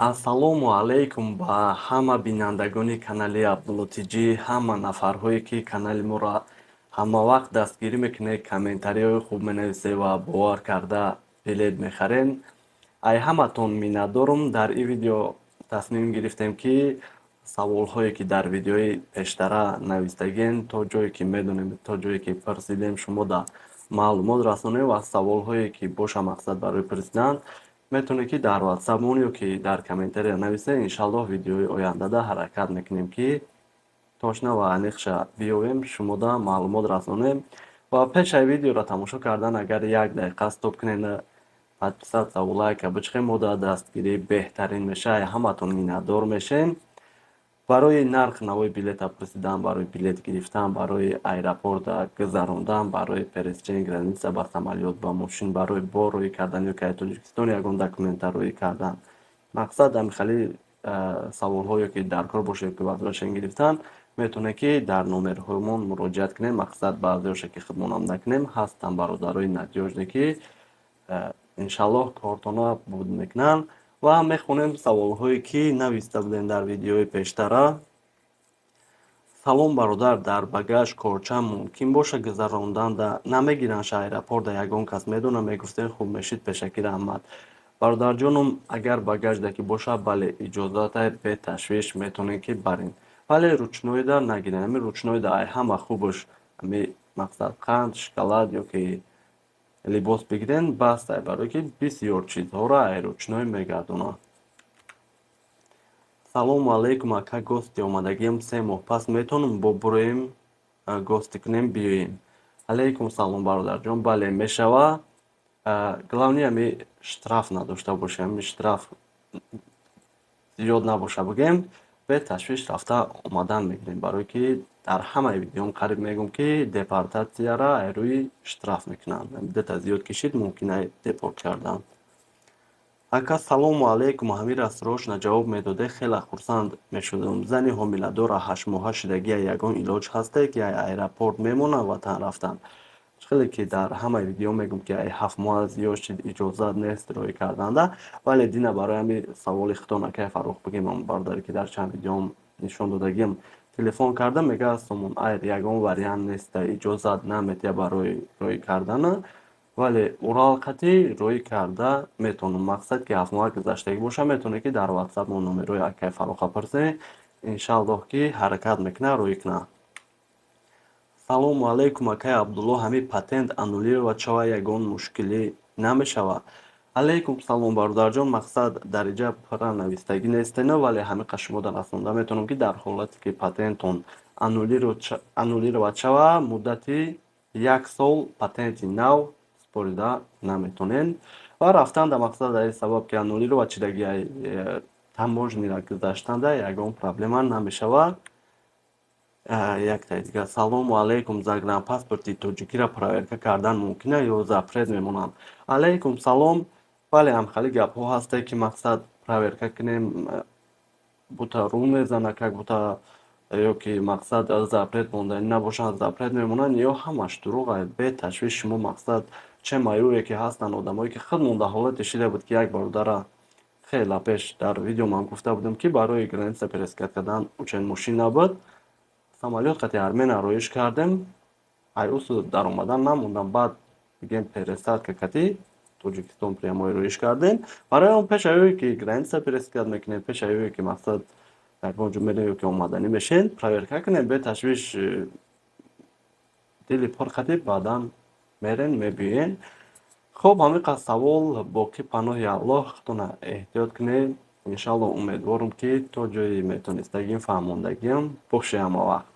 Ассалому алайкум ба ҳама бинандагони канали Абдулло ТҷИ, ҳама нафарҳое, ки канали моро ҳамавақт дастгирӣ мекунед, комментариҳои хуб менависед ва бовар карда билет мехаред. Ай ҳаматон миннатдорум. Дар ин видео тасмим гирифтем, ки саволҳое, ки дар видеои пештара навистагиен, то ҷое ки медонем, то ҷое ки пурсидем, шумо да маълумот расонем ва саволҳое, ки боша, мақсад барои пурсидан, метавонед, ки дар ватсапмон ё ки дар комментария нависед. Иншаллоҳ, видеои ояндада ҳаракат мекунем, ки точно ва аниқша биёвем, шумода маълумот расонем. Ва пешаи видеоро тамошо кардан, агар як дақиқа стоп кунед, подписаться ва лайка бичиқем, мо дар дастгирӣ беҳтарин мешавад, ҳаматон миннатдор мешем. Барои нарх навои билета пурсидан, барои билет гирифтан, барои аэропорта гузарондан, барои пересечение граница ба самолёт, ба мошин, барои бор роҳӣ кардан ё ки аз Тоҷикистон ягон документа роҳӣ кардан, мақсад ҳамихели саволҳое, ки дар кор бошед, ки возвращение гирифтан, метавонед, ки дар номерҳоямон муроҷиат кунед. Мақсад, баъзеҳоша, ки худмонам накунем, ҳастанд бародарои надёжный, ки иншаллоҳ кортона буд мекунанд. Ва мехонем саволҳое, ки нависта будем дар видеои пештара. Салом, бародар, дар багаж корча мумкин боша гузарондан, намегиранша аэропорта? Ягон кас медонам, мегуфтем, хуб мешид, пешакӣ раҳмат. Бародарҷонум, агар багажда ки боша, бале, иҷозата, беташвиш метавонед, ки барен, вале ручной да нагирен. Ами ручной да ай ҳама хубаш ами мақсад қанд, шоколад ё ки либос бигирен, бастай, барое ки бисёр чизҳоро ай ручной мегардонанд. Салому алайкум, ака, гости омадагиам 3 моҳ пас, метавонам бо буроем, гости кунем, биёем? Алайкум салом, бародарҷон, бале, мешава. Главное, ами штраф надошта бошем, ами штраф зиёд набоша, бигӯем, беташвиш рафта омадан мегирем, барое ки дар ҳамаи видеом қариб мегӯм, ки депортатсияра ай рӯи штраф мекунанд. Дета зиёд кишид, мумкин ай депорт кардан. Ака, салому алайкум, ҳамира срочно ҷавоб медоде, хеле хурсанд мешудам. Зани ҳомиладора 8-моҳа шудагия, ягон илоҷ ҳасте, ки ай аэропорт мемонад ватан рафтан? Хеле ки дар ҳамаи видео мегӯм, ки ай 7 моҳа зиёд шид, иҷозат нест роҳӣ карданда. Вале дина барои ҳами саволи худтон, акай Фаррух, бигем, он бародаре, ки дар чанд видеом нишон додагиам, телефон карда, мега, Сомон Айр ягон вариант неста, иҷозат наметиҳа барои роҳӣ кардана, вале Урал қатӣ роҳӣ карда метавонам. Мақсад, ки 7 моҳа гузаштагӣ боша, метавонед, ки дар ватсап мо номерои акай Фарруха пурсед, иншааллоҳ, ки ҳаракат мекунад, роҳӣ кунад. Салому алайкум, акай Абдулло, ҳамин патент аннулировать шава, ягон мушкилӣ намешавад? Алайкум салом, бародарҷон. Мақсад, дар инҷа пурра навистагӣ нестена, вале ҳамиқа шумода расонда метавонам, ки дар ҳолате ки патентон аннулировать шава, муддати як сол патенти нав супорида наметонед ва рафтан дар мақсад, дар ин сабаб, ки аннулировать шидагӣ, таможня ра гузаштанда ягон проблема намешавад. Яктаи дигар. Салому алайкум, загранпаспорти тоҷикиро проверка кардан мумкин ё запрет мемонанд? Алайкум салом. Бале, ҳамхели гапҳо ҳасте, ки мақсад, проверка кунем, бута рӯ мезана, как бута ё ки мақсад запрет монданӣ набошанд, запрет мемонанд, ё ҳамаш дурӯғ. Беташвиш шумо, мақсад, че маюре, ки ҳастанд одамое, ки худмон дар ҳолате шида буд, ки як бародара хеле пеш дар видеомам гуфта будем, ки барои граница пересекать кардан учен мошин набуд, самолёт қати Армения роиш кардем, ай усу даромадан намондам, баъд бигем, пересадка кати Тоҷикистон прямой роиш кардем. Барои он пеш ае ки граница пересекать мекунем, пеш ае ки, мақсад, ягон ҷо мерем ё ки омаданӣ мешем, проверка кунем, беташвиш, дили пур қатӣ баъдан мерем, мебиёем. Хуб, ҳамин қад савол боқӣ. Паноҳи Аллоҳ, худтона эҳтиёт кунед. Иншаллоҳ, умедворам, ки то ҷое метонистагим, фаҳмондагиам боше ҳама вақт.